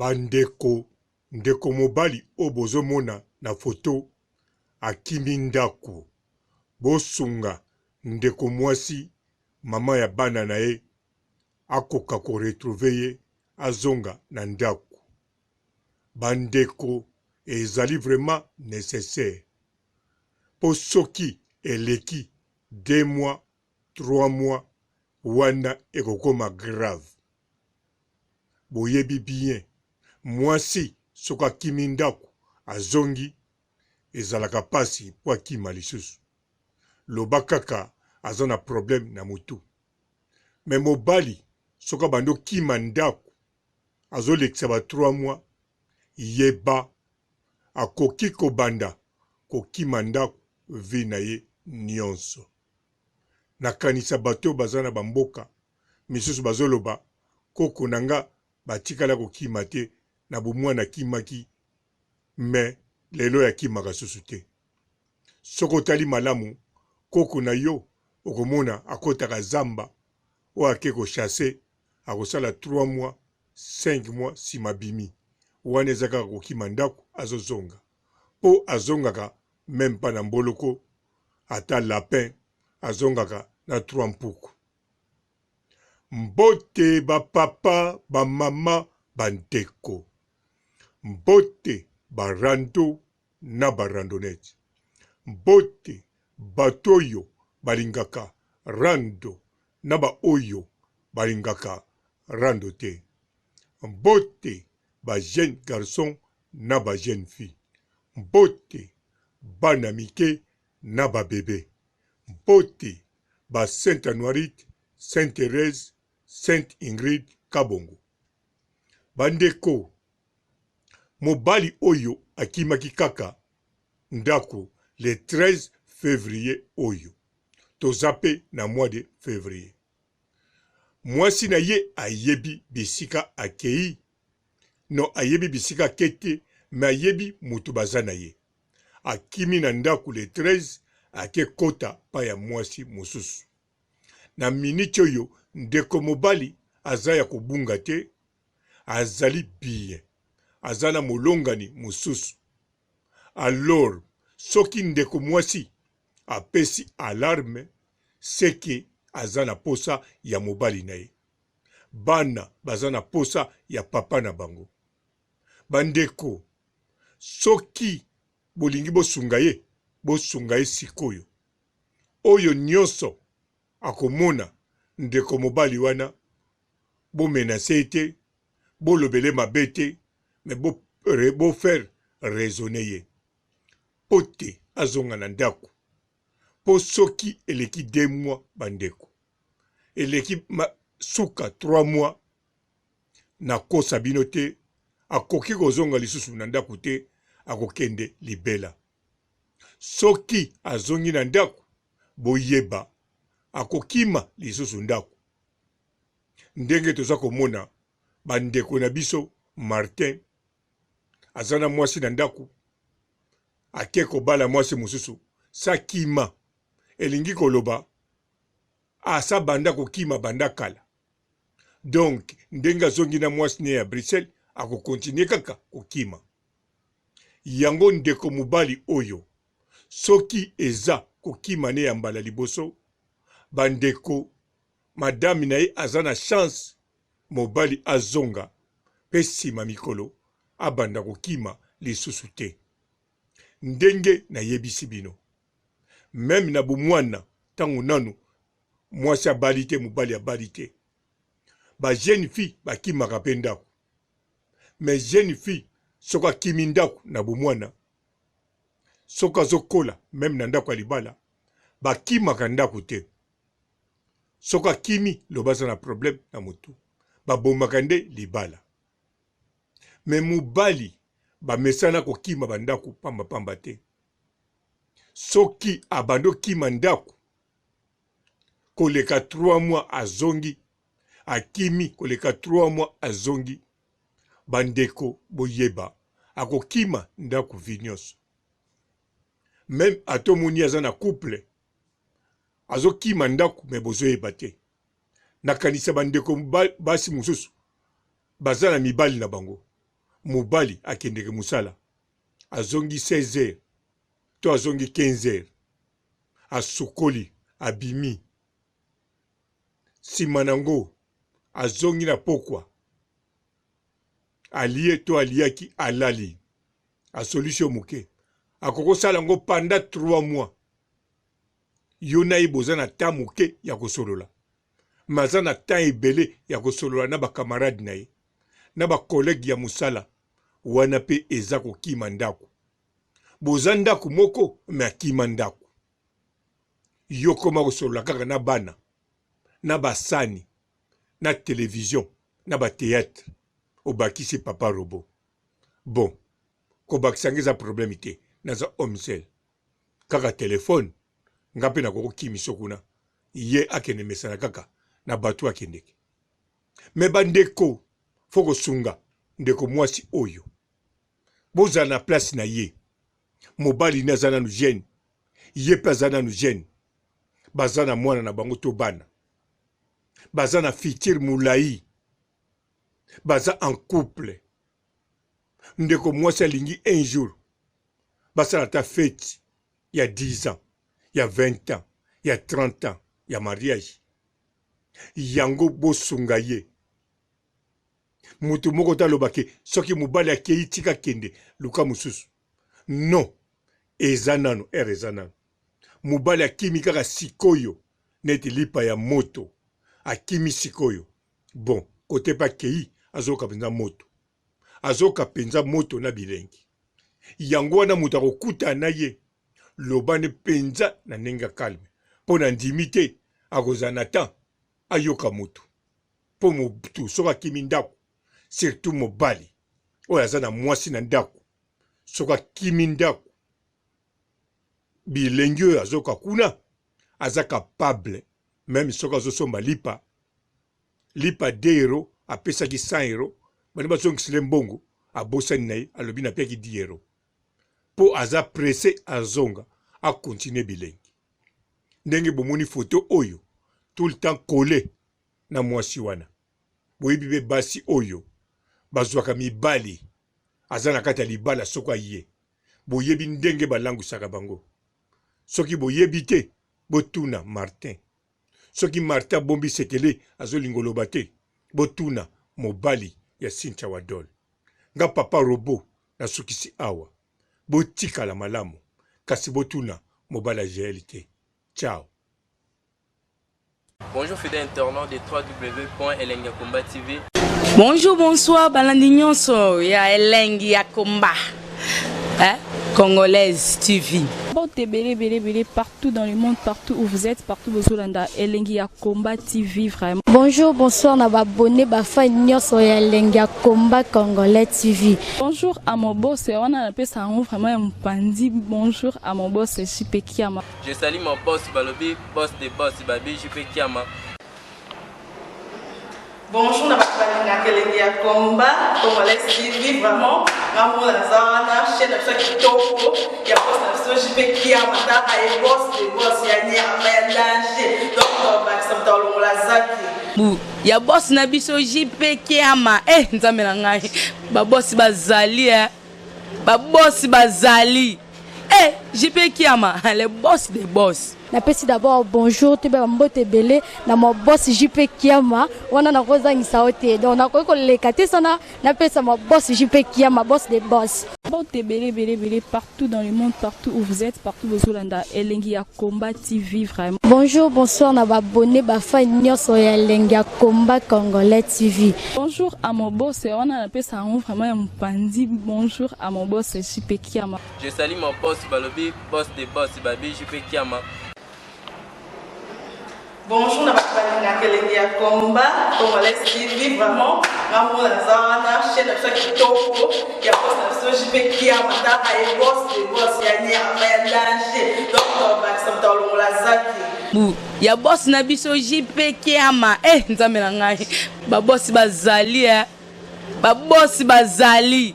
Ba ndeko, ndeko mobali oyo bozo mona na photo akimi ndaku, bosunga ndeko mwasi maman ya bana na ye akoka ko retrouver ye azonga na ndaku. Ba ndeko ezali vraiment necessaire po soki eleki deux mois, trois mois wana ekokoma grave. Boyebi bien mwasi soki akimi ndaku azongi ezalaka pasi po akima lisusu. Loba kaka aza na problème na mutu. Mais mobali soki abandi okima ndaku azolekisa ba trois mois yeba akoki kobanda kokima ndaku vie na ye nionso. Nakanisa bato oyo baza na ba mboka misusu bazoloba koko na nga batikala kokima te na bomwana akimaki mais lelo oyo akimaka susu te. Soki otali malamu koko na yo okomona akotaka zamba oyo ake ko chasser akosala trois mois, cinq mois sima abimi wana eza kaka kokima ndaku azozonga po azongaka meme pas na mboloko ata lapin azongaka na trois mpuku. Mbote ba papa, ba mama, ba ndeko. Mbote ba rando na ba randonnette. Mbote bato oyo balingaka rando na ba oyo balingaka rando te. Mbote ba jeunes garçons na ba jeunes filles. Mbote bana mike na ba bebe. Mbote ba Saint Anuarite, Saint Therèse, Sainte Ingrid Kabongo. Ba ndeko, mobali oyo akimaki kaka ndako le 13 fevrier oyo. Toza pe na mois de fevrier. Mwasi na ye ayebi bisika akeyi? Non, ayebi bisika ake te, mais ayebi mutu baza na ye. Akimi na ndaku le 13 ake kota pa ya mwasi mosusu. Na minute oyo ndeko mobali aza ya kobunga te, azali bien, aza na molongani mosusu. Alors soki ndeko mwasi apesi alarme ce que aza na posa ya mobali na ye. Bana baza na posa ya papa na bango. Ba ndeko soki bolingi bosunga ye, bosunga ye sikoyo. Oyo nionso akomona ndeko mobali wana bo menacer ye te, bolobela ye mabe te mais bo, bo faire raisonner ye po te azonga na ndaku. Po soki eleki deux mois ba ndeko, eleki suka trois mois, nakosa bino te, akoki kozonga lisusu na ndaku te, akokende libela. Soki azongi na ndaku, boyeba akokima lisusu ndaku. Ndenge toza komona ba ndeko na biso Martin aza na mwasi na ndaku, ake kobala mwasi mosusu sakima, elingi koloba asa banda kokima banda kala. Donc ndenge azongi na mwasi ne ya Bruxelles ako continuer kaka kokima. Yango ndeko mobali oyo soki eza kokima ne ya mbala liboso, ba ndeko madame na ye aza na chance mobali azonga pe sima mikolo abanda kokima lisusu te. Ndenge nayebisi bino meme na bomwana tango nanu mwasi abali te mobali abali te ba jeune fille bakimaka pe ndaku mais jeune fille soki akimi ndaku na bomwana soki azokola meme na ndako ya libala bakimaka ndako te soki akimi loba aza na problème na motu babomaka nde libala mais mobali bamesana kokima bandako pamba pamba te soki abandi okima ndako koleka 3 mois azongi akimi koleka 3 mois azongi bandeko boyeba akokima ndako vie nyonso meme ata omoni aza na couple azokima ndako me bozoyeba te nakanisa bandeko basi mosusu baza na mibali na bango. Mobali akendeke mosala azongi 16 heures to azongi 15 heures asukoli abimi sima nango azongi na pokwa alie to aliaki alali asolisi yo moke akoki kosala yango pendant 3 mois yo na ye boza na temps moke ya kosolola mais aza na temps ebele ya kosolola na ba camarade na ye na ba collègue ya mosala wana pe eza kokima ndako boza ndako moko mais akima ndako yo koma kosolola kaka na bana na basani na television na ba theatre obakisi papa robot bon kobakisa nga eza problème te naza homme seul kaka telephone nga pe nakoki kokimiso kuna ye akende mesana kaka na batu akendeke me bandeko fo kosunga ndeko mwasi oyo bozala na place na ye mobali ne aza nanu jeune ye pe aza nanu jeune baza na mwana na bango to bana baza na futur mulayi baza en couple ndeko mwasi alingi un jour basala ata feti ya 10 ans ya 20 ans ya 30 ans ya mariage yango bosunga ye moto moko te aloba ke soki mobali akei tika kende luka mosusu non eza nano ere eza nano mobali akimi kaka sikoyo neti lipa ya moto akimi sikoyo bon kote pe akei azoyoka mpenza moto azoyoka mpenza moto na bilengi yango wana moto akokutana na ye lobane mpenza na ndenge ya kalme mpo na ndimi te akozala na temps ayoka moto mpo moto soki akimi ndako surtout mobali oyo aza na mwasi na ndako soki akimi ndako bilengi oyo azoka kuna aza capable meme soki azosomba lipa lipa 2 euro apesaki 100 euro bani bazongisile mbongo abosani na ye alobi napiaki 10 euro mpo aza presse azonga akontinue bilengi ndenge bomoni foto oyo tout le temps colle na mwasi wana boyebi mpe basi oyo bazwaka mibali aza na kati ya libala soko aye boyebi ndenge balangwisaka bango soki boyebi te botuna Martin soki Martin abombi sekele azolinga oloba te botuna mobali ya Cynthia Wadol nga papa robot nasukisi awa botikala malamu kasi botuna mobali ya Jael te ciao. Bonjour fidèles internautes de www.elengiyakomba TV. Bonjour, bonsoir, balandi nyonso ya elengi ya komba. Hein? Congolaise TV. Mbote ebele ebele ebele partout dans le monde partout où vous êtes partout bozolanda elengi ya combat TV vraiment. Bonjour, bonsoir na ba abonné ba fan nyonso ya elengi ya combat congolais TV. Bonjour à mon boss wana napesa yango vraiment ya mopanzi bonjour à mon boss JP Kiama. Je salue mon boss balobi boss de boss babi JP Kiama. Bonjour na bato balingaka elengi ya combat congolais TV vraiment nga moko naza wana chaîne na biso ya kitoko ya boss na biso JP Kiama tala ye boss de boss ya nyama ya danger donc bakisa moto alongola zaki bu ya boss na biso JP Kiama eh nzambe na ngai ba boss bazali eh ba boss bazali eh JP Kiama le boss de boss Napesi d'abord bonjour toyeba ba mbote ebele na ma boss JP Kiama wana nakozangisa yo te donc nakoki koleka te sana napesa ma boss JP Kiama boss de boss. Mbote ebele ebele ebele partout dans le monde partout où vous êtes partout bozolanda elengi ya combat TV vraiment. Bonjour bonsoir na ba abonné ba fan nyonso ya elengi ya combat congolais TV. Bonjour à mon boss wana napesa yango vraiment ya mopanzi bonjour à mon boss JP Kiama. Je salue mon boss balobi boss de boss babi JP Kiama. Bonjour na bato balingaka elengi ya combat congolais TV vraiment nga moko naza wana chaîne na biso ya kitoko ya boss na biso JP Kiama tala ye boss de boss ya nyama ya danger donc bakisa moto alongola zaki bu ya boss na biso JP Kiama eh nzambe na ngai ba boss bazali eh ba boss bazali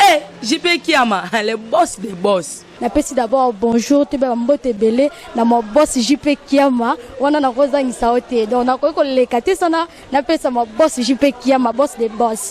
Eh JP Kiama le boss des boss. Napesi d'abord bonjour toyeba ba mbote ebele na ma boss JP Kiama wana nakozangisa yo te donc nakoki koleka te sana napesa ma boss JP Kiama boss des boss.